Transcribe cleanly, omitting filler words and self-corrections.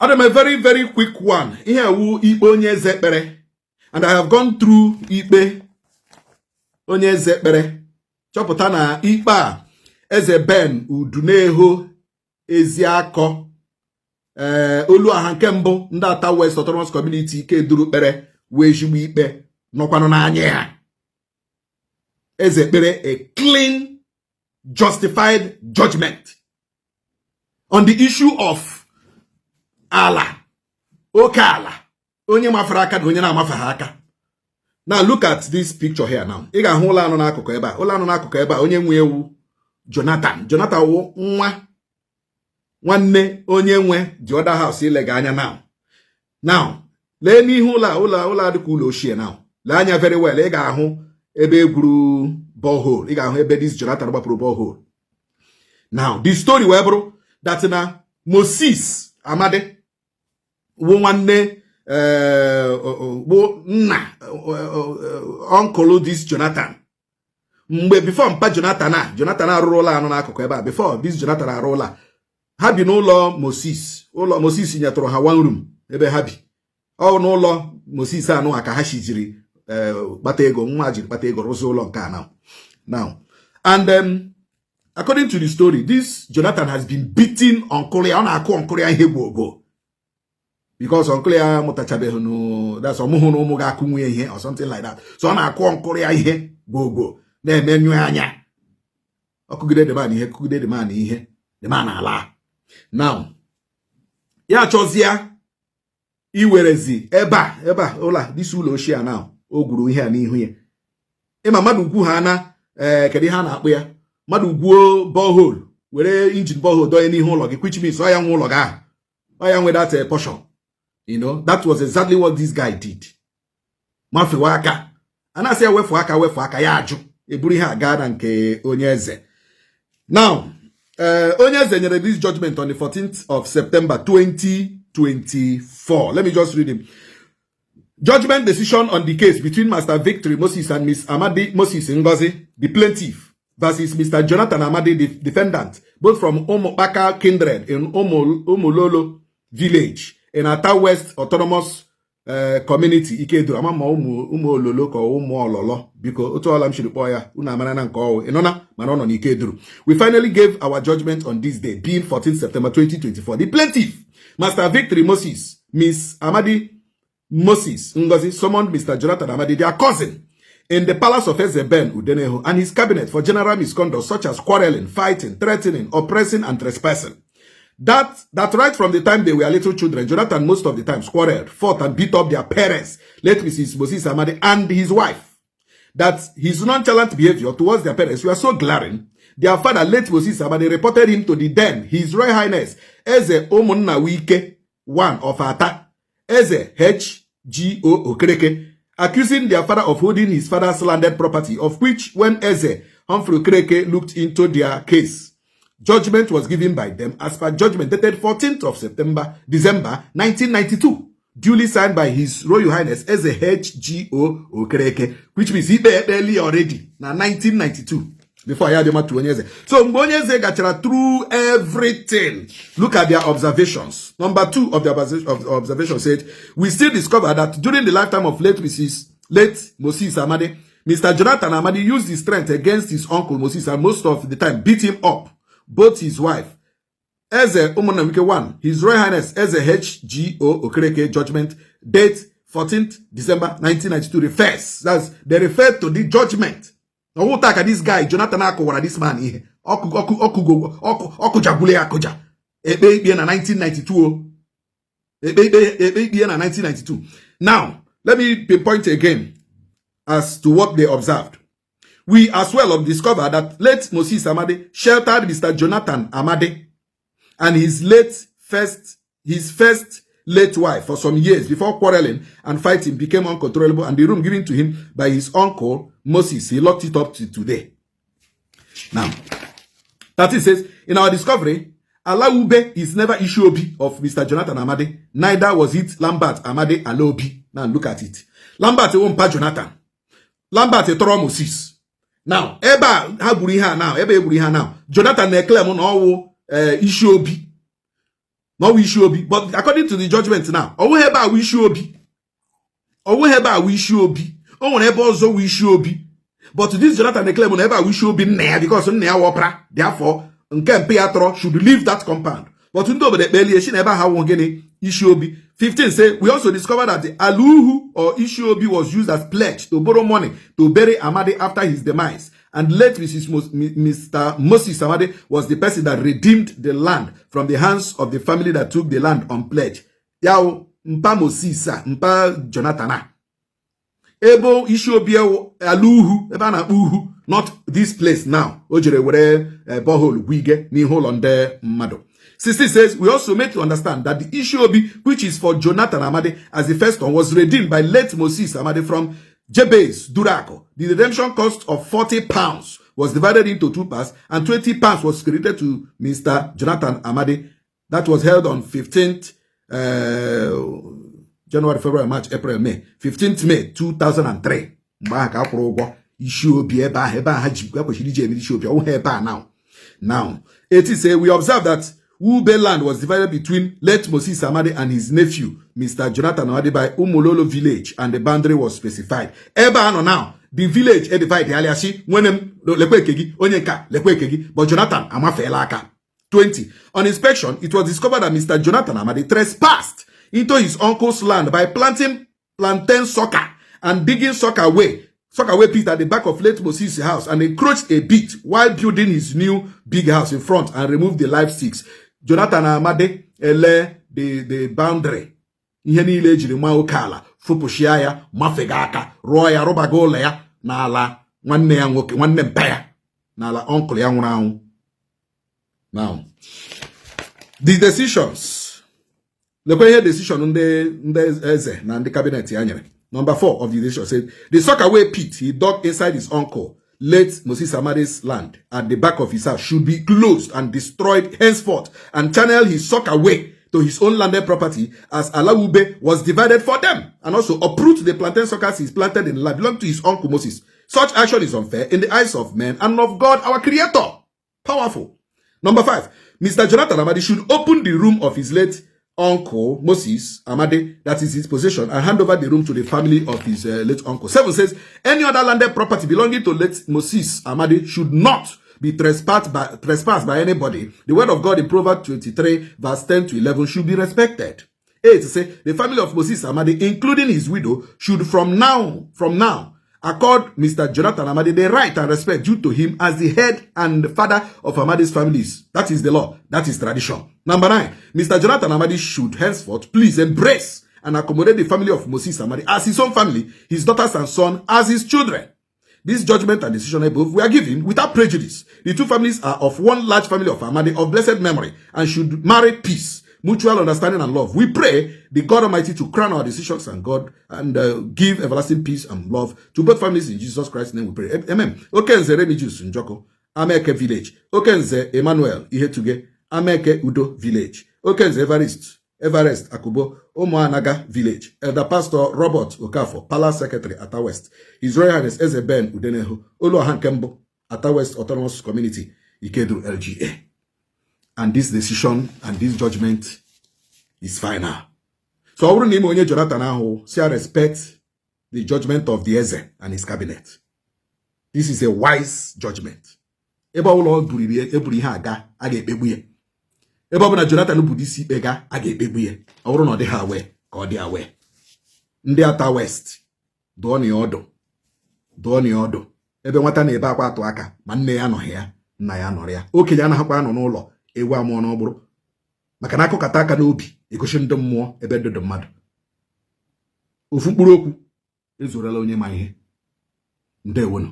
Adam, a very, very quick one. Ihe wu ikpe onye eze kpere. And I have gone through ikpe onye eze kpere. Chọpụta na ikpe a Eze Ben Uduneho Eziakọ ee Oluaha nke mbụ ndị Ata West Autonomous Community Ikeduru kpere wee ezigbo ikpe nọkwanụ n'anya ya. Eze kpere a clean, justified judgment on the issue of ala, oke ala, onye mafere aka na onye na-amafeghị aka. Now look at this picture here now. Ị ga-ahụ ụlọ anọ n'akụkụ ebe a. Ụlọ anọ n'akụkụ ebe a, onye nwe ewu Jonathan. Jonathan wụ nwa nwanne onye nwe the other house ilega anya now. Now, lee n'ihu ụlọ a, ụlọ a dịka ụlọ ochie now. Lee anya very well, ị ga-ahụ ebe egwuru borehole. Ị ga-ahụ ebe this Jonathan gbapụrụ borehole. Now, the story wee bụrụ that na Moses Amadi wụ nwanne, bụ nna, uncle this Jonathan. Mgbe before mpa Jonathan a, Jonathan arụrụ ụlọ anọ n'akụkụ ebe a, before this Jonathan arụ ụlọ a, ha bi n'ụlọ Moses. Ụlọ Moses nyetụrụ ha one room ebe ha bi. Ọ n'ụlọ Moses anụ a ka ha shijiri kpata ego, nwa jiri kpata ego rụzie ụlọ nke a now. Now, and according to the story, this Jonathan has been beating uncle ya. Ọ na-akụ uncle ya ihe gwogwo because uncle ya mụtachabeghị no, that's ọmụhụ na ụmụ ga-akụ nwunye ihe or something like that. So ọ na-akụ uncle ya ihe gwogwo, na-emenyu anya, ọkụgide the man ihe, kụgide the man ihe, the man ala. Now ya chọzie iwerezi ebe a ụlọ a, this ụlọ ochie a now o gwuru ihe a n'ihu ya. Ịma mmadụ ugwu ha na ee, kedu ihe a na-akpụ ya, mmadụ gwuo borehole, were engine borehole donye n'ihu ụlọ gị, which means ọ ya nwe ụlọ gị ahụ, ọ ya nwe that portion. That was exactly what this guy did. Mafewe aka, a na-asị ya wefu aka, wefu aka, ya ajụ. Eburu ihe a gaa na nke onye eze. Now, onye eze nyere this judgment on the 14th of September 2024. Let me just read him. Judgment decision on the case between Master Victory Moses and Miss Amadi Moses Ngozi, the plaintiff, versus Mr. Jonathan Amadi, the defendant, both from Omopaka kindred in Omololo village in Ata West Autonomous Community, Ikeduru. Ama ma ụmụ ololo ka ụmụ ololo, biko otu ọla m shiri kpọọ ya, unu amara na nke ọwụ ịnọ na mana ọ nọ n'Ikeduru. We finally gave our judgment on this day, being 14 September 2024. The plaintiff, Master Victory Moses, Miss Amadi Moses Ngozi, summoned Mr. Jonathan Amadi, their cousin, in the palace of Eze Ben Udeneho and his cabinet for general misconduct such as quarreling, fighting, threatening, oppressing, and trespassing. That right from the time they were little children, Jonathan most of the times quarreled, fought, and beat up their parents, late Mrs. Moses Amadi and his wife. That his nonchalant behavior towards their parents were so glaring, their father, late Moses Amadi, reported him to the then, His Royal Highness, Eze Omunnawike, one of Ata, Eze H.G.O. Okereke, accusing their father of holding his father's landed property, of which when Eze Humphrey Okereke looked into their case, judgment was given by them as per judgment dated 14th of September, December 1992, duly signed by His Royal Highness Eze H.G.O. Okereke, which means ikpe ekpeli already na 1992 before ya abịa matu onye eze. So mgbe onye eze gachara through everything, look at their observations. Number two of the observation said, we still discover that during the lifetime of late Mrs. late Moses Amadi, Mr. Jonathan Amadi used his strength against his uncle Moses and most of the time beat him up, both his wife, Eze Umunamike 1, His Royal Highness Eze H.G.O. Okereke judgment date 14th December 1992 refers. That's they refer to the judgment. Ọwụ ka this guy Jonathan akụwara this man ihe ọkụ ọkụjagbule ya akụja ekpe ikpe na 1992 o ekpe ikpe na 1992. Now, let me pinpoint again as to what they observed. We as well have discovered that late Moses Amadi sheltered Mr. Jonathan Amadi and his first late wife for some years before quarreling and fighting became uncontrollable, and the room given to him by his uncle Moses, he locked it up to today. Now, 13 says, in our discovery, Alaube is never Ishiobi of Mr. Jonathan Amadi, neither was it Lambert Amadi Alobi. Now look at it. Lambert wụ Jonathan. Lambert tọrọ Moses. Now, ebe a ha gburu ihe a now, ebe e gburu ihe a now, Jonathan na-eclaim na ọwụ Ishiobi. Na ọwụ isi obi, but according to the judgment now, ọ wụghị ebe a wụ isi obi, ọ wụghị ebe a wụ isi obi. O nwere ebe ọzọ wụ isi obi, but this Jonathan na-claim na ebe a wụ isi obi nna ya because nna ya wọpara. Therefore, nke mpe ya tọrọ should leave that compound, but ndị obodo ekpelie si na ebe ahụ wụ gịnị? Isi obi. 15 say, we also discovered that the Aluhu or Isi Obi was used as pledge to borrow money to bury Amadi after his demise, and late Mr. Moses Amadi was the person that redeemed the land from the hands of the family that took the land on pledge. Ya wụ mpa Moses a, mpa Jonathan a, ebe isi obi ewu ala uhu, ebe a na-akpọ Uhu, not this place now o jere were borehole gwige n'ihu ụlọ ndị mmadụ. 16 says, we also made to understand that the Isi Obi, which is for Jonathan Amadi as the first one, was redeemed by late Moses Amadi from Jebez Durako. The redemption cost of £40 was divided into two parts, and £20 was credited to Mr. Jonathan Amadi. That was held on 15th January, February, March, April, May. 15th May 2003. Mgbe ahụ ka a kwụrụ ụgwọ isi obi ebe ahụ, ebe ahụ ha ji kwesịrị iji emere isi obi, ọ wụghị ebe a now. Now, 18 say, we observe that Ube land was divided between late Moses Amadi and his nephew, Mr. Jonathan Amadi, by Umololo village, and the boundary was specified. Ebe a nọ now, the village e divide aliasi, nwene m lekwe eke gị, onye nka lekwe eke gị, but Jonathan amafeela aka. 20. On inspection, it was discovered that Mr. Jonathan Amadi trespassed into his uncle's land by planting plantain sucker and digging soakaway pit at the back of late Moses' house and encroached a bit while building his new big house in front and removed the live sticks. Jonathan Amadi ele the boundary ihe niile ejiri maa oke ala, fopụshia ya, mafega aka, rụọ ya, rụbaga ụlọ ya n'ala nwanne ya nwoke, nwanne mpa ya, n'ala uncle ya nwụrụ anwụ. Now, the decisions, lekwa ihe decision ndị eze na ndị cabinet ya nyere. Number four of the decision said the soakaway pit he dug inside his uncle, late Moses Amadi's land at the back of his house should be closed and destroyed henceforth and channel his soakaway to his own landed property, as Alawube was divided for them, and also uproot the plantain suckers he planted in the land belong to his uncle Moses. Such action is unfair in the eyes of men and of God our creator. Powerful. Number five, Mr. Jonathan Amadi should open the room of his late uncle Moses Amadi, that is his possession, and hand over the room to the family of his late uncle. Seven says, any other landed property belonging to late Moses Amadi should not be trespassed by anybody. The word of God in Proverbs 23, verse 10 to 11 should be respected. Eight say, the family of Moses Amadi, including his widow, should from now, accord Mr. Jonathan Amadi the right and respect due to him as the head and the father of Amadi's families. That is the law. That is tradition. Number nine, Mr. Jonathan Amadi should henceforth please embrace and accommodate the family of Moses Amadi as his own family, his daughters and son as his children. This judgment and decision above we are given without prejudice. The two families are of one large family of Amadi of blessed memory and should marry peace, mutual understanding and love. We pray the God Almighty to crown our decisions and God and give everlasting peace and love to both families. In Jesus Christ's name we pray. Amen. Okenze Remigius Njoko, Ameke Village. Okenze Emmanuel Ihetuge, Ameke Udo Village. Okenze Everest Akubo, Umuanaga Village. Elder Pastor Robert Okafor, Palace Secretary, Ata West. His Royal Highness Eze Ben Udeneho, Oluoha nke mbụ, Ata West Autonomous Community, Ikeduru LGA. And this decision and this judgment is final. So ọ bụrụ na ime onye Jonathan ahụ si respect the judgment of the Eze and his cabinet. This is a wise judgment. Ebe ọbụla ọ buru eburu ihe aga, a ga-ekpegbu ya. Ebe ọbụla Jonathan bụ isi ikpe ga, a ga-ekpegbu ya. Ọ bụrụ na ọ dịghị awe ka ọ dị awe. Ndị Ata West, dụọ ya ọdụ, dụọ ya ọdụ. Ebe nwata na-ebe akwa atụ aka ma nne ya nọghị ya, nna ya nọrọ ya. Okenye anaghịkwa anọ n'ụlọ ewu amụọ n'ọgbụrụ, maka na akụkata aka n'obi egosi ndị mmụọ ebe ndụ dị mmadụ. Ofu mkpụrụ okwu ezurela onye ma ihe. Ndewonu.